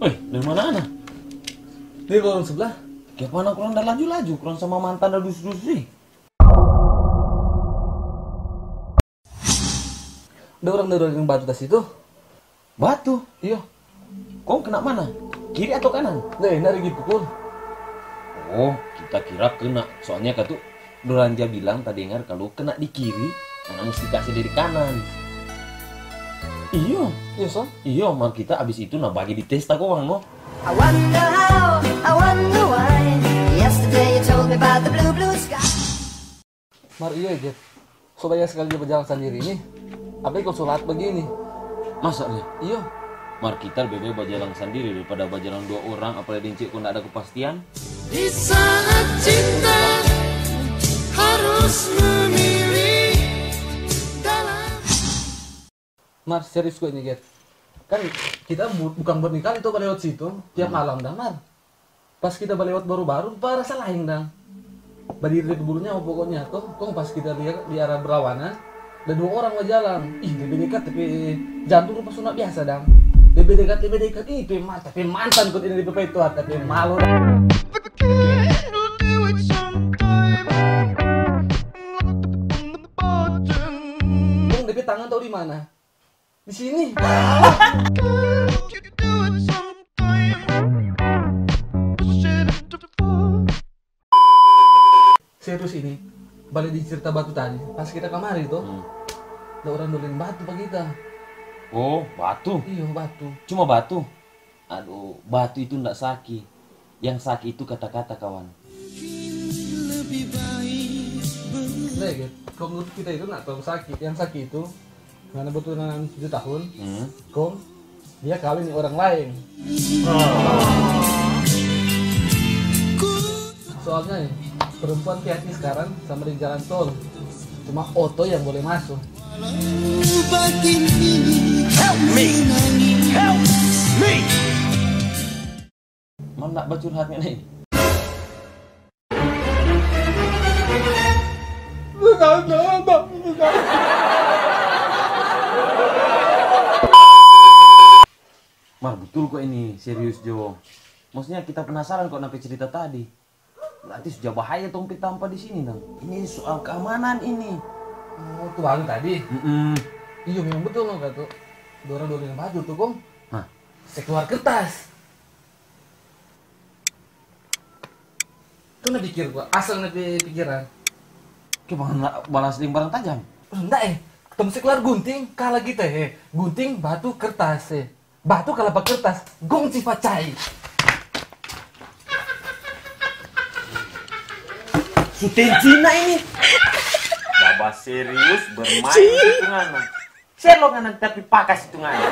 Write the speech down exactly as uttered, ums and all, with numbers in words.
Eh, dari mana, Ana? Dari lorong sebelah. Kiapa Ana kurang da laju-laju, kurang sama mantan da dusu-dusu sih? Ada orang dari yang batu tas itu. Batu? Iyo. Kong kena mana? Kiri atau kanan? Nah, ini lagi pukul. Oh, kita kira kena. Soalnya katu dorang ja bilang tadengar kalu kena di kiri, karena musti kase dari kanan. Iyo. Iyo, so? Iyo, mar kita abis itu na bage di testa kong no. I wonder how, I wonder why. Yesterday you told me about the blue, blue sky. Mar iyo, Jet. So banyak sekali dia berjalan sendiri ini. Apalagi kau sholat begini. Masa nih? Iyo. Mar kita lebih baik berjalan sendiri daripada berjalan dua orang, apalagi deng cewek kau ndak ada kepastian. Di saat cinta harus memilih dalam. Mar, serius gue ini, Jet. Kan kita bu-, bukan buat nikah itu kalau lewat situ tiap malam, dang, Mar. Pas kita balewat baru-baru, pa rasa laeng, dang. Badiri di kebunnya, pokoknya, toh. Kong pas kita lihat di arah berlawanan, ada dua orang bajalang. Ih, lebih dekat, tapi jantung rupa sunat biasa, dang. Lebih dekat, lebih dekat. Ih, pe mata, pe mantan, kut ini di pe itu, tapi malu, dang. Kong depe tangan tau di mana? Di sini. Serius ini, bale di cerita batu tadi, pas kita kamari to, hmm, ada orang doleng batu pa kita. Oh, batu? Iyo, batu. Cuma batu? Aduh, batu itu ndak saki. Yang saki itu kata-kata, kawan. Nah, gitu. Kalau menurut kita itu nggak terlalu saki. Yang saki itu, karena betul dengan tujuh tahun, hmm, kong dia kawin dengan orang lain. Soalnya nih, perempuan hati-hati sekarang sama di jalan tol. Cuma oto yang boleh masuk. Help me! Help me! Mana bacurhatnya nih? Mar, betul kok ini, serius jo. Maksudnya kita penasaran kok nape cerita tadi. Berarti sudah bahaya tong pe tampa di sini, dang. Ini soal keamanan ini. Oh, tu baru tadi? Mm-mm. Iyo, memang betul no, katu. Dorang dua lima baju tu, kong. Hah? Se keluar kertas. Tu na pikir gua, asal na pe pikiran. Ke bahan la-, balas deng barang tajam? Nda, eh. Ketemu se keluar gunting, kalah kita, eh. Gunting, batu, kertas, eh. Batu kalah pa kertas, gong ci pacai. Suten Cina ini. Baba serius bermain itu ngana. Selo ngana tapi pakas itu ngana.